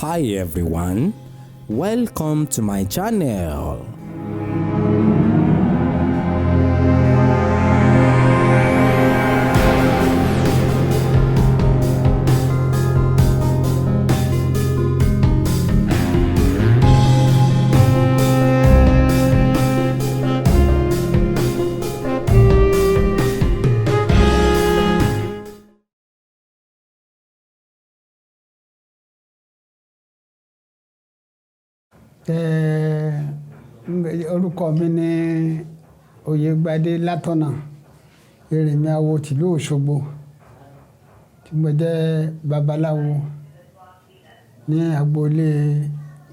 Hi everyone, welcome to my channel. Orúkọ mi ni Oyègbadé Látọ̀nà, Erinmi Awo tìlú Òṣogbo, tí mo jẹ́ babaláwo ní agboolé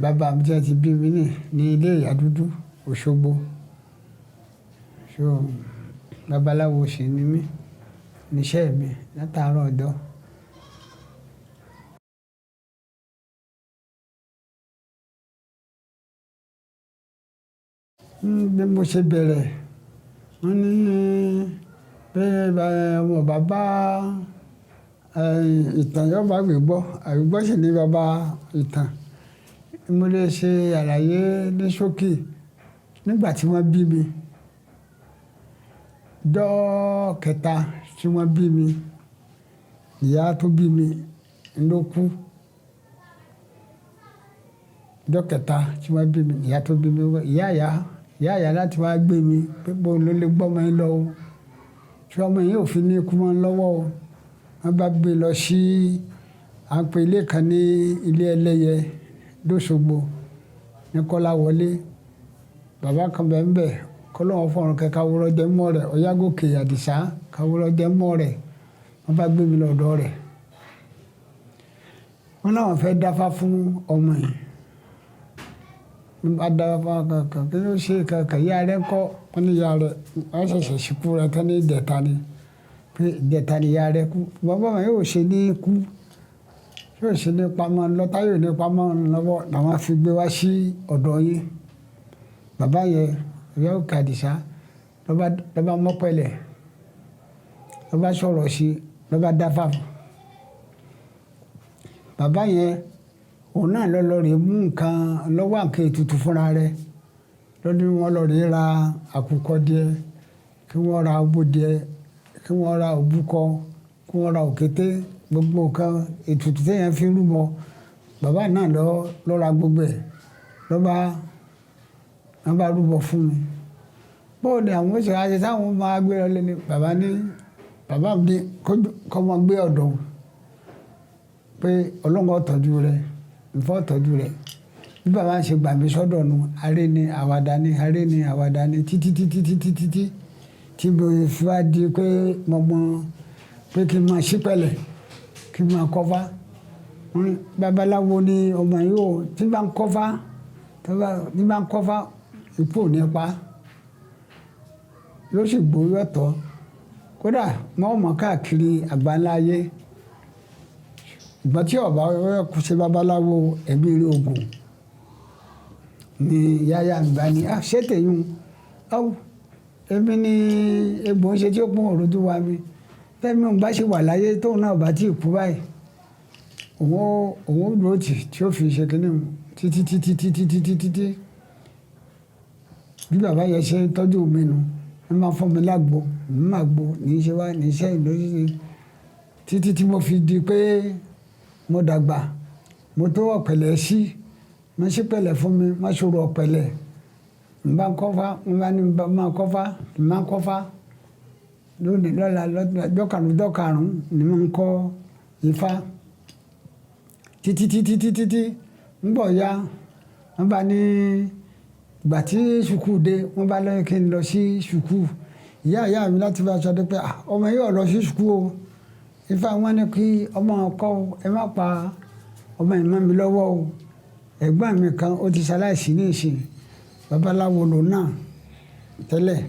bàbá mi tí wọ́n ti bí mi ní ilé Ìyá Dúdú, Òṣogbo. So babaláwo sì ni mí, níṣẹ́ mi látàárọ̀ ọjọ́. Bí mo ṣe bẹ̀rẹ̀, wọ́n ní pé ọmọ bàbá ìtàn yóò bá mi gbọ́, àìgbọ́ sì ni bàbá ìtàn. Mo lè ṣe àlàyé ní ṣókí nígbà tí wọ́n bí mi. Ọjọ́ kẹta tí wọ́n bí mi, ìyá tó bí mi ló kú. Ọjọ́ kẹta tí wọ́n bí mi, ìyá tó bí mi, ìyá ìyá, ìyá ìyá láti wá gbé mi pé bó ló lè gbọ́ ọmọ yín lọ o. Tí ọmọ yìí ò fi ní kú mọ́ lọ́wọ́ o. Wọ́n bá gbé lọ sí, à ń pe ilé kan ní ilé ẹlẹ́yẹ lóṣogbo ní Kọ́láwọlé. Bàbá kan bẹ́ẹ̀ ń bẹ̀, kọ́lọ́hun fọ̀run kẹ́ káwúrọ́ jẹ́ mọ́ rẹ̀, Ọ̀yágòkè Àdìsá káwúrọ́ jẹ́ mọ́ rẹ̀. Wọ́n bá gbé mi lọ ọ̀dọ̀ rẹ̀. Wọ́n láwọn fẹ́ dáfá fún ọmọ yìí. Wọ́n bá dáfá kankan, kí ló ṣe kankan? Ìyá rẹ̀ kọ́, wọ́n ní ìyá rẹ̀, wọ́n ṣẹ̀ṣẹ̀ sìnkú rẹ̀ tán ní ìjẹta ni. Pé ìjẹta ni ìyá rẹ̀ kú. Bàbá mi yóò ṣe ní kú. Yóò ṣe ní pamọ́ lọ, táyọ̀ ní pamọ́ lọ́wọ́ làwọn fi gbé wá sí ọ̀dọ̀ yín. Bàbá yẹn, Ọ̀yágòkè Àdìsá, ló bá mọ́pẹ́lẹ̀, ló bá sọ̀rọ̀ sí i, ló bá dáfá fún. Bàbá yẹn, òun náà lọ lọ rè mú nǹkan lọ́wọ́ àǹkẹ́ ètùtù fúnra rẹ̀. Lọ́dún wọn lọ rè ra àkùkọ díẹ̀, kí wọ́n ra òbò díẹ̀, kí wọ́n ra òbúkọ, kí wọ́n ra òkété, gbogbo nǹkan ètùtù tí èèyàn fi ń rúbọ. Bàbá náà lọ, lọ ra gbogbo ẹ̀, ló bá, wọ́n bá rúbọ fún mi. Bó ni àwọn oṣù àṣẹ táwọn máa gbé lọ lé ní bàbá ní, bàbá mi kó máa gbé ọ̀dọ̀ òun pé Ọlọ́run ó tọ́jú rẹ̀, ìfẹ́ ó tọ́jú rẹ̀. Bí bàbá ṣe gbà mí sọ́dọ̀ nu, aré ni, àwàdà ni, aré ni, àwàdà ni, títí, títí, títí, títí tí mo fi wá di pé mo mọ̀ pé kí n máa ṣípẹ̀lẹ̀, kí n máa kọ́fá. Wọ́n ní babaláwo ni ọmọ yìí ó, tí bá ń kọ́fá, tí bá ń kọ́fá, ikú ò ní pa. Yóò sì gbó yóò tọ́. Kódà wọ́n mọ̀ káàkiri àgbáńlá ayé. Ìgbà tí ọba kú ṣe babaláwo, ẹbí rí ogun ni ìyá ìyá mi bá ní, "Ah, ṣé tèyún? Ọ́, èmi ni egbò ń ṣe tí ó pọ́n òròjú wa mi. Tẹ́mi òun bá ṣe wà láyé tóun náà bá tí ì kú báyìí, òun ó dúró tì tí ó fi ṣe kíní títí, títí, títí, títí, títí." Bí bàbá yẹn ṣe ń tọ́jú mi nu, wọ́n máa ń fún mi lágbo, mò ń máa gbo, ní í ṣe wá, ní í ṣe ìlú títí tí mo fi di pé mo dàgbà, mo tó ọ̀pẹ̀lẹ̀ sí, mo ṣí pẹ̀lẹ̀ fún mi, má ṣòro ọ̀pẹ̀lẹ̀. N bá ń kọ́fá, wọ́n bá ní máa kọ́fá, n máa kọ́fá. Lónìí lọ́la lọ́jọ́ karùn-ún, ọjọ́ karùn-ún ni mò ń kọ́ ifá. Títí, títí, títí, tí ń bọ̀ ya, wọ́n bá ní ìgbà tí sùkúù dé, wọ́n bá lọ kí n lọ sí sùkúù. Ìyá ìyá mi láti bá sọ pé, "Ah, ọmọ yìí ò lọ sí sùkúù o. Ifá wọn ní kí ọmọ kọ́ o, ẹ má pa ọmọ yìí mọ́ mi lọ́wọ́ o." Ẹ̀gbọ́n mi kan ó ti ṣaláìsí ní ìsìn. Babaláwo lòun náà tẹ́lẹ̀.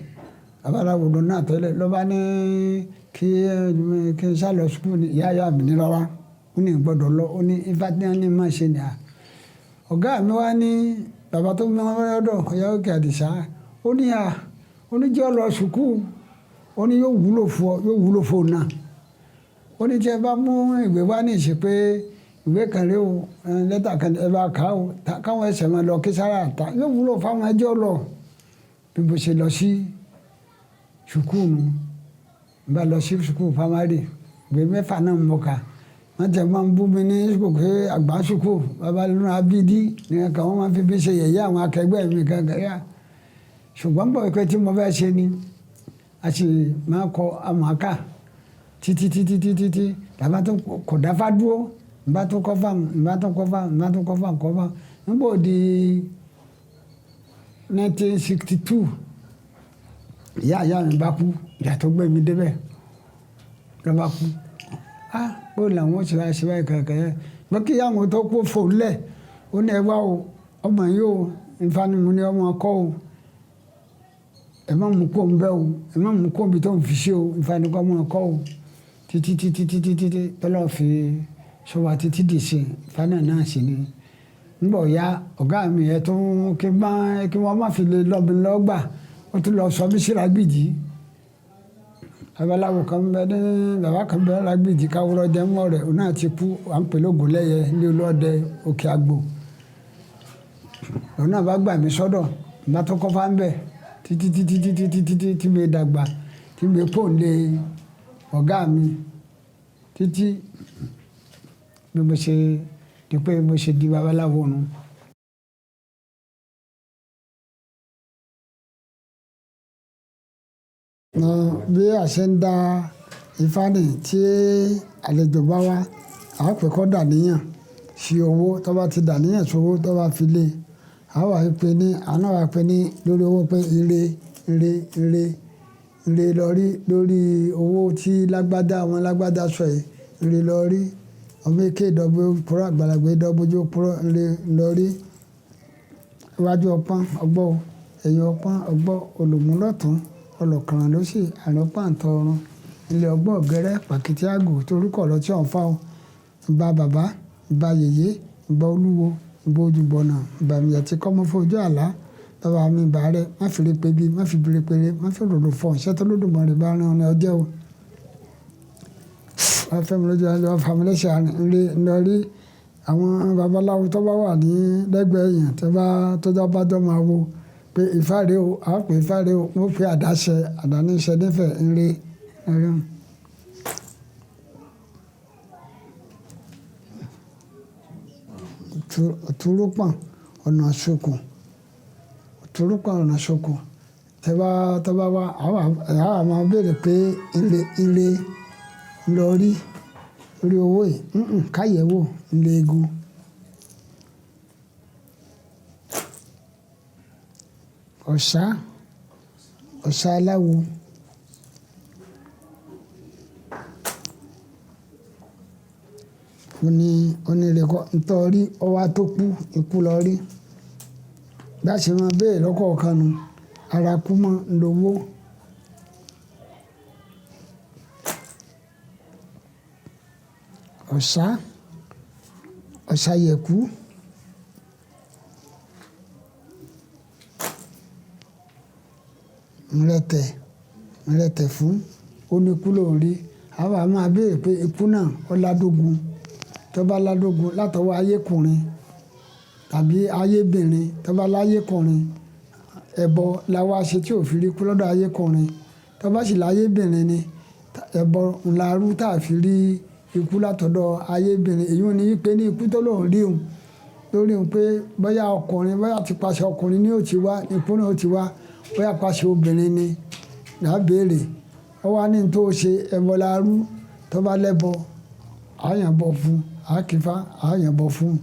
Babaláwo lòun náà tẹ́lẹ̀. Ló bá ní kí n sá lọ sùkúù ní ìyá ìyá mi ní rárá. Ó ní gbọ́dọ̀ lọ. Ó ní ifá tí wọ́n ní má ṣe ni à. Ọ̀gá mi wá ní bàbá tó mú wọn lọ́dọ̀, Ọ̀yágòkè Àdìsá. Ó ní à, ó ní jẹ́ ọ lọ sùkúù. Ó ní yóò wúlò fún ọ, yóò wúlò fún òun náà. Ó ní tí ẹ bá mú ìwé wá ní ìṣe pé Ìwé kan rí o, lẹ́tà kan ẹ bá kà o, káwọn ẹsẹ̀ máa lọ kí sára ta yóò wúlò fáwọn ẹjọ́ lọ. Bí mo ṣe lọ sí sùkúù nu, n bá lọ sí sùkúù pamari, ìwé 6 náà mo kà. Wọ́n tẹ̀ máa ń bú mi ní sùkúù pé àgbà sùkúù bàbá lónà abídí ní kan wọ́n máa fi bí ṣe yẹ̀yẹ́ àwọn akẹgbẹ́ mi kankan yá. Ṣùgbọ́n bọ̀ pé tí mo fẹ́ ṣe ni a sì máa kọ àmọ́ká títí títí títí tí bàbá tó kò dáfá dúró, n bá tó kọ́ fáwọn, n bá tó kọ́ fáwọn, n bá tó kọ́ fáwọn, kọ́ fáwọn. Nígbà di 1962, ìyá ìyá mi bá kú, ìyá tó gbé mi débẹ̀ ló bá kú. Ah, bó làwọn ṣe wá ṣe báyìí kankan yẹn. Pé kí ìyá àwọn tó kú fò lẹ̀, ó ní ẹ wá o, ọmọ yìí o, Ifá ni mo ní ọmọ kọ́ o. Ẹ má mú kó ń bẹ́ o, ẹ má mú kó ń bi tó ń fi ṣe o, Ifá ni kọ́ ọmọ kọ́ o. Títí títí títí títí tọ́lọ́ fi sọ wa títí dì sí, Ifá náà náà sì ni. Nígbà ọ̀ya ọ̀gá mi yẹn tó ń kí má kí wọ́n má fi lè lọ́bi lọ́gbà, ó tún lọ sọ mí sí Lágbìjì. Babaláwo kan bẹ ní bàbá kan bẹ Lágbìjì káwọ́rọ́ jẹ́ mọ́ rẹ̀, òun náà ti kú, à ń pè lóògùn lẹ́yẹ ní olóde Òkè Àgbò. Òun náà bá gbà mí sọ́dọ̀, bá tó kọ́ fá ń bẹ̀ títí títí títí títí tí tí mi dàgbà, tí mi pò lé ọ̀gá mi títí bí mo ṣe di pé mo ṣe di babaláwo nu. Bí a ṣe ń da Ifá ní tí àlejò bá wá, a pè kó dàníyàn sí owó, tó bá ti dàníyàn sí owó tó bá fi lé, a wà pé ní, a náà wà pé ní lórí owó pé ire, ire, ire, ire lọ rí lórí owó tí lágbádá àwọn lágbádá sọ yìí, ire lọ rí. Ọmọ èké ìdọ́gba púrọ̀, àgbàlagbà ìdọ́gba ojú púrọ̀, ire lọ rí. Iwájú ọpọ́n ọgbọ́, ẹ̀yìn ọpọ́n ọgbọ́, olùmúlọ̀tún, ọlọ́kànràn ló sì, àrùn pàǹtọ̀ ọ̀run. Ilé ọgbọ́n ọ̀gẹ́rẹ́, pàkìtì àgò torúkọ lọ tí ò ń fá o. Ìbà bàbá, ìbà yèyé, ìbà olúwo, ìbà ojúbọ̀nà, ìbà mi àti kọ́mọ fún ojú àlá. Bàbá mi ìbà rẹ, má fi re pebi, má fi bire pere, má fi ròrò fọ̀, iṣẹ́ tó lódùmarè bá rán ọ ní ọjọ́ o. Wọ́n fẹ́ mi lójú ọjọ́, wọ́n fa mi lẹ́sẹ̀ àárín, ire lọ rí. Àwọn babaláwo tó bá wà ní lẹ́gbẹ̀ẹ́ èèyàn tó bá tó bá jọ máa wo pé Ifá rè o, a pè Ifá rè o, wọ́n fi àdáṣe, àdáníṣe nífẹ̀ẹ́ ire, ire. Òtúrúpọ̀n ọ̀nà ṣokùn, òtúrúpọ̀n ọ̀nà ṣokùn. Tẹ bá tó bá wá, àwa máa béèrè pé ire, ire lọ rí lórí owó yìí, káyẹ̀wò ńlẹ̀ egun. Ọ̀sá, ọ̀sá aláwo. Ó ní, ó ní ire kọ́, nítorí ọwá tó kú, ikú lọ rí. Bá ṣe máa béèrè lọ́kọ̀ọ̀kan nu, ara kú mọ́ ń lówó. Ọ̀sá, ọ̀sá yẹ̀kú. Ńrẹ̀tẹ̀, ńrẹ̀tẹ̀ fún, ó ní ikú ló ń rí. Àwa máa béèrè pé ikú náà ó ládógun. Tó bá ládógun látọwọ́ ayékùnrin tàbí ayébìnrin, tó bá láyékùnrin, ẹbọ la wá ṣe tí ò fi rí ikú lọ́dọ̀ ayékùnrin. Tó bá sì láyébìnrin ni, ẹbọ ńlá rú tí a fi rí ikú látọ̀dọ̀ ayébìnrin. Èyí ò ní wípé ní ikú tó lòún rí òun, lórí òun pé bóyá ọkùnrin, bóyá ti pasẹ̀ ọkùnrin ni ó ti wá, ikú náà ó ti wá, bóyá pasẹ̀ obìnrin ni, là béèrè. Ó wá ní tó ṣe ẹbọ la rú, tó bá lẹ́bọ, a yàn bọ fún, a kì í fá, a yàn bọ fún.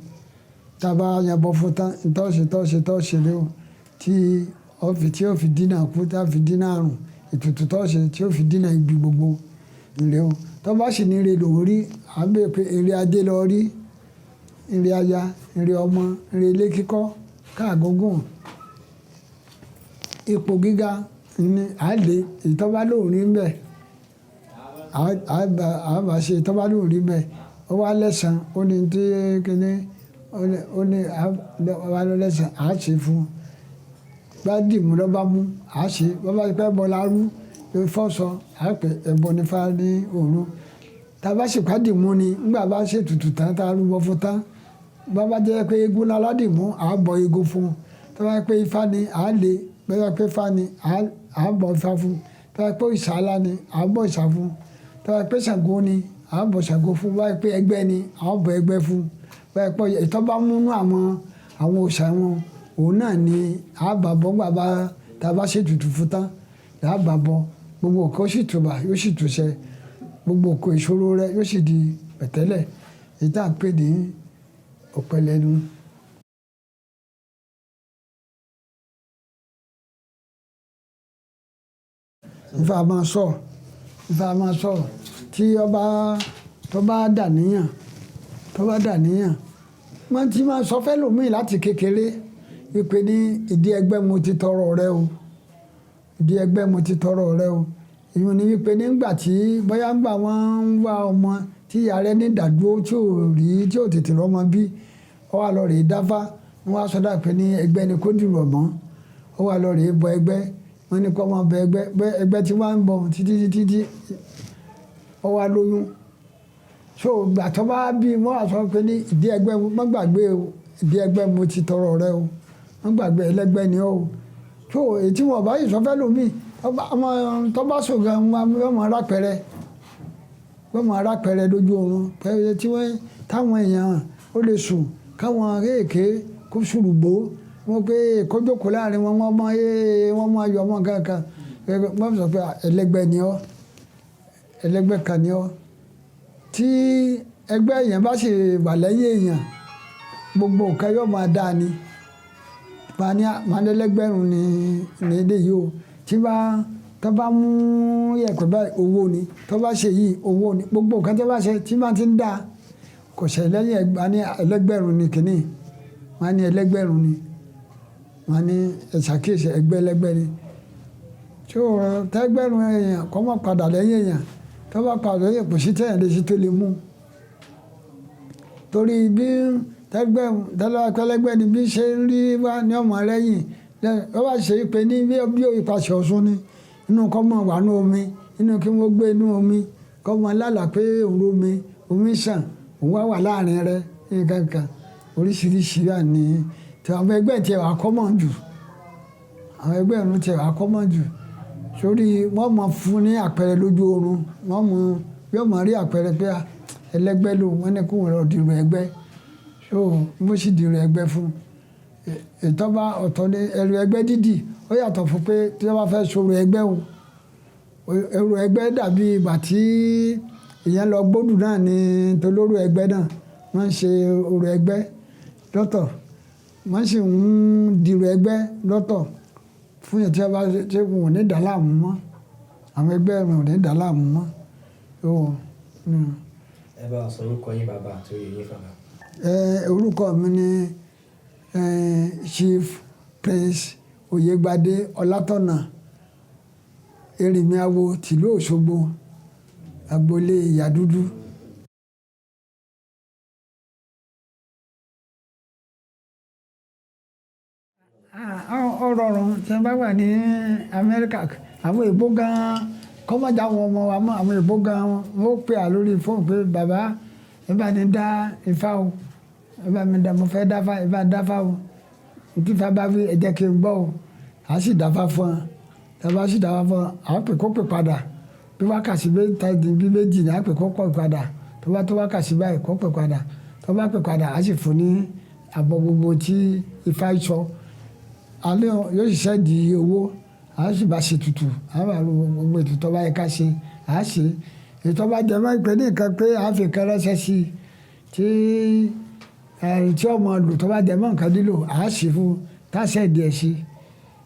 Tí a bá yàn bọ fún tán, tó ṣe, tó ṣe, tó ṣe lé o, tí ó fi, tí ó fi dínà kú, tí a fi dínà àrùn, ètùtù tó ṣe tí ó fi dínà ibi gbogbo ńlẹ̀ o. Tó bá sì ní ire lòún rí, a béèrè pé ire ajé lọ rí, ire aya, ire ọmọ, ire ilé kíkọ́, káàgógùn. Ipò gíga ni a lè, èyí tó bá lòún rí ń bẹ̀, a bá ṣe èyí tó bá lòún rí ń bẹ̀. Ó wá lẹ́san, ó ní tí kíní, ó ní a wá lọ lẹ́san, a ṣe fún un. Bá dìmú lọ bá mú, a ṣe. Bá bá pẹ́ ẹbọ la rú, ló fọ́ sọ, a pè ẹbọ ní Ifá ní òru. Tá a bá sì pàdé mú ni, ńgbà bá ṣètùtù tán, tá a rúbọ fún tán, bá bá jẹ́ pé eégún láládìmú, à á bọ eégún fún un. Tó bá jẹ́ pé ifá ni, à á lé. Bá jẹ́ pé ifá ni, à á bọ ifá fún un. Tó bá jẹ́ pé òrìṣà ńlá ni, à á bọ òrìṣà fún un. Tó bá jẹ́ pé Ṣàngó ni, à á bọ Ṣàngó fún un. Bá jẹ́ pé ẹgbẹ́ ni, à á bọ ẹgbẹ́ fún un. Bá jẹ́ pé èyí tó bá múnú àwọn òrìṣà wọn, òun náà ni à á bá bọ́. Ńgbà bá tá a bá ṣètùtù fún tán, là á bá bọ. Gbogbo nǹkan ó sì tùbà, yóò sì tùṣẹ. Gbogbo nǹkan ìṣòro rẹ̀ yóò sì di pẹ̀tẹ́lẹ̀. Èyí tí à ń pè ní ọ̀pẹ̀lẹ̀ nu. Ifá máa sọ, Ifá máa sọ tí ọba tó bá dà níyàn, tó bá dà níyàn. Wọ́n ti máa sọ fẹ́lòmíì láti kékeré wípé ní ìdí ẹgbẹ́ mo ti tọrọ rẹ o. Ìdí ẹgbẹ́ mo ti tọrọ rẹ o. Ìyẹn ni wípé nígbà tí bóyá ńgbà wọ́n ń wá ọmọ tí ìyá rẹ̀ ní ìdádúró tí ò rí, tí ò tètè rọ́mọ bí, ó wá lọ rè dáfá. Wọ́n wá sọ dà pé ní ẹgbẹ́ ni kó dìrọ̀ mọ́. Ó wá lọ rè bọ ẹgbẹ́. Wọ́n ní kó máa bọ ẹgbẹ́. Ẹgbẹ́ tí wọ́n ń bọ títí títí tí ó wá lóyún. So ìgbà tó bá bí, wọ́n wá sọ pé ní ìdí ẹgbẹ́, má gbàgbé o, ìdí ẹgbẹ́ mo ti tọrọ rẹ o. Má gbàgbé, ẹlẹ́gbẹ́ ni ó. So èyí tí wọ́n bá yìí sọ fẹ́lòmíì, tó bá sùn gan, wọ́n máa rápẹrẹ. Wọ́n máa rápẹrẹ lójú oorun. Pẹ̀lú tí wọ́n, táwọn èèyàn ó lè sùn, káwọn kéèké kó sùrùgbó. Wọ́n pé kó jókòó láàrin wọn, wọ́n máa yé, wọ́n máa yọ ọmọ kankan. Wọ́n sọ pé ẹlẹ́gbẹ́ ni ọ́, ẹlẹ́gbẹ́ kan ni ọ́. Tí ẹgbẹ́ èèyàn bá sì wà lẹ́yìn èèyàn, gbogbo nǹkan yóò máa dáa ni. Màá ní, màá ní ẹlẹ́gbẹ̀rún ni, ní eléyìí o. Tí bá, tó bá mú yẹ̀pẹ̀ báyìí, owó ni. Tó bá ṣe yìí, owó ni. Gbogbo nǹkan tó bá ṣe tí bá ti ń dá, kò ṣe lẹ́yìn ẹgbẹ́, màá ní ẹlẹ́gbẹ̀rún ni kìíní. Màá ní ẹlẹ́gbẹ̀rún ni. Màá ní ẹ̀ṣàkíyèsí ẹgbẹ́ ẹlẹ́gbẹ́ ni. Tí ó tẹ́gbẹ̀rún èèyàn kó má padà lẹ́yìn èèyàn. Tó bá padà lẹ́yìn, kò sí tẹ́yàn lè ṣe tó lè mú. Torí bí tẹ́gbẹ̀rún, tẹ́lẹ̀gbẹ́ ni bí ṣe ń rí wá ní ọmọ lẹ́yìn. Ó bá ṣe pé ní bí ipasẹ̀ Ọ̀ṣun ni, inú kó mọ̀ wà nínú omi, inú kí wọ́n gbé inú omi, kó mọ̀ lálàá pé òun rómi, omi sàn, òun wà wà láàrin rẹ̀, nǹkan kan. Oríṣiríṣi wà ní tí àwọn ẹgbẹ́ tí ẹ wà kọ́ mọ̀ jù. Àwọn ẹgbẹ́ ìrun tí ẹ wà kọ́ mọ̀ jù. Sórí wọ́n mọ̀ fún ní àpẹẹrẹ lójú oorun. Wọ́n mọ̀, yóò mọ̀ rí àpẹẹrẹ pé ẹlẹ́gbẹ́ ló, wọ́n ní kó lọ dìrò ẹgbẹ́. So bó sì dìrò ẹgbẹ́ fún. Ètò bá ọ̀tọ̀ ní ẹrù ẹgbẹ́ dídì, ó yàtọ̀ fún pé tí wọ́n bá fẹ́ sọ̀rọ̀ ẹgbẹ́ o. Ẹrù ẹgbẹ́ dàbí ìgbà tí èèyàn lọ gbódù náà ní tolóró ẹgbẹ́ náà. Wọ́n ń ṣe orò ẹgbẹ́ lọ́tọ̀. Wọ́n sì ń dìrò ẹgbẹ́ lọ́tọ̀ fún èyí tí wọ́n bá tí wọn ò ní dà láàmú mọ́. Àwọn ẹgbẹ́ wọn ò ní dà láàmú mọ́. So, Ẹ bá wa sọ orúkọ yín, bàbá, àti oyè yín fún wa. Orúkọ mi ni Chief Prince Oyegbade Ọlátọ̀nà Erinmiawo tìlú Òṣogbo, agboolé Ìyá Dúdú. Ó rọrùn tí wọ́n bá wà ní Amẹ́ríkà. Àwọn èèbó gan-an, kọ́ má já àwọn ọmọ wa mọ́. Àwọn èèbó gan-an wọ́n ó pè á lórí fóònù pé bàbá, ẹ bá ní dá ifá o. Ẹ bá mi dá, mo fẹ́ dáfá, ẹ bá dáfá o. Tí ifá bá wí, ẹ jẹ́ kí n gbọ́ o. A sì dáfá fún wọn. Tí a bá sì dáfá fún wọn, a pè kó pè padà. Bí wákàtí mẹ́ta bí méjì ni a pè kó pè padà. Tó bá tó wákàtí báyìí kó pè padà. Tó bá pè padà, a sì fún ní àbọ̀ gbogbo tí ifá sọ. A ní yóò sì send owó, a sì bá ṣe ètùtù. A bá ro gbogbo ètùtù tó bá yẹ ká ṣe, a ṣe. Èyí tó bá jẹ́ mọ́ pé ní nǹkan pé a fi nǹkan ránṣẹ́ sí i tí, tí ó mọ̀ lò tó bá jẹ́ mọ́ nǹkan lílò, a ṣe fún un, tá send ẹ sí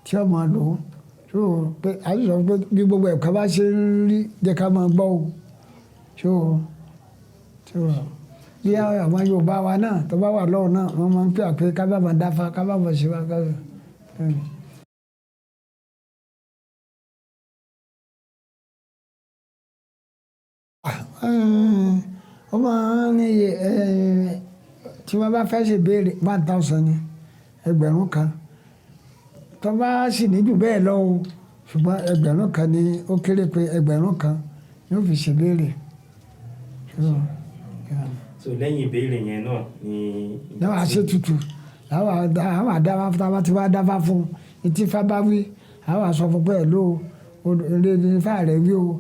tí ó mọ̀ lò. So pé a sì sọ pé bí gbogbo ẹ̀ka bá ṣe ń rí, jẹ́ ká máa gbọ́ o. So, so bí àwọn Yorùbá wa náà tó bá wà lọ́hùn náà, wọ́n máa ń pè á pé ká bá wọn dáfá, ká bá wọn ṣe wá ká. Ó máa ń ní iye, tí wọ́n bá fẹ́ ṣe ìbéèrè, 1,000 ni, 1,000. Tó bá sì ní jù bẹ́ẹ̀ lọ o, ṣùgbọ́n 1,000 ni ó kéré pé 1,000 ni ó fi ṣe ìbéèrè. So lẹ́yìn ìbéèrè yẹn náà ni ìgbà Náà a ṣe tutù, àwọn àdáfá, tá a bá ti wá dáfá fún un tí ifá bá wí, àwọn àsọ fún pé ẹ̀ ló èrè ní ifá rẹ̀ wí o,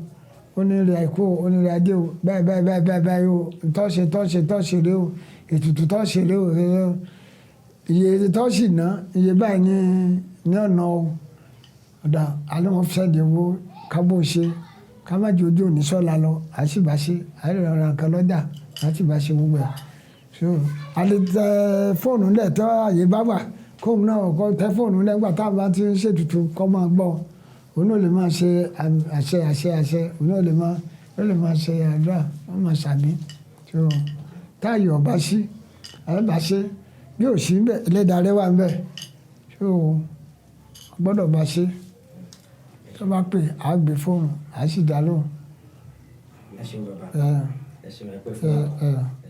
ó ní ire àìkú o, ó ní ire ajé o, báyìí báyìí báyìí báyìí báyìí o, tọ́ṣe tọ́ṣe tọ́ṣe rè o, ètùtù tọ́ṣe rè o, rè o, iye tọ́ṣì ná iye báyìí ní ọ̀nà o. Ọ̀dà alẹ́ wọn sẹ́ndì owó kábò ṣe ká má jẹ́ ojú òní sọ́la lọ, à sì bá ṣe, à lè ra nǹkan lọ́jà, à sì bá ṣe gbogbo ẹ̀. So a lè tẹ fóònù lẹ̀ tọ́ àyè bá wà, kóun náà kọ́ tẹ fóònù lẹ̀ nígbà táwọn bá ti ń ṣètùtù, kọ́ máa gbọ́, òun náà lè máa ṣe àṣẹ àṣẹ àṣẹ, òun náà lè máa ṣe àdúrà, wọ́n máa ṣàmì. So táyà ọba sí, àyè bá ṣe bí ò sí ńbẹ̀, ẹlẹ́dàá rẹ wà ńbẹ̀. So gbọ́dọ̀ bá ṣe, tó bá pè, á gbé fóònù, á sì dá lóhùn. Ẹ ṣeun, bàbá. Ẹ Ẹ ṣeun, ẹ pẹ́ fún ẹ wa. ẹ.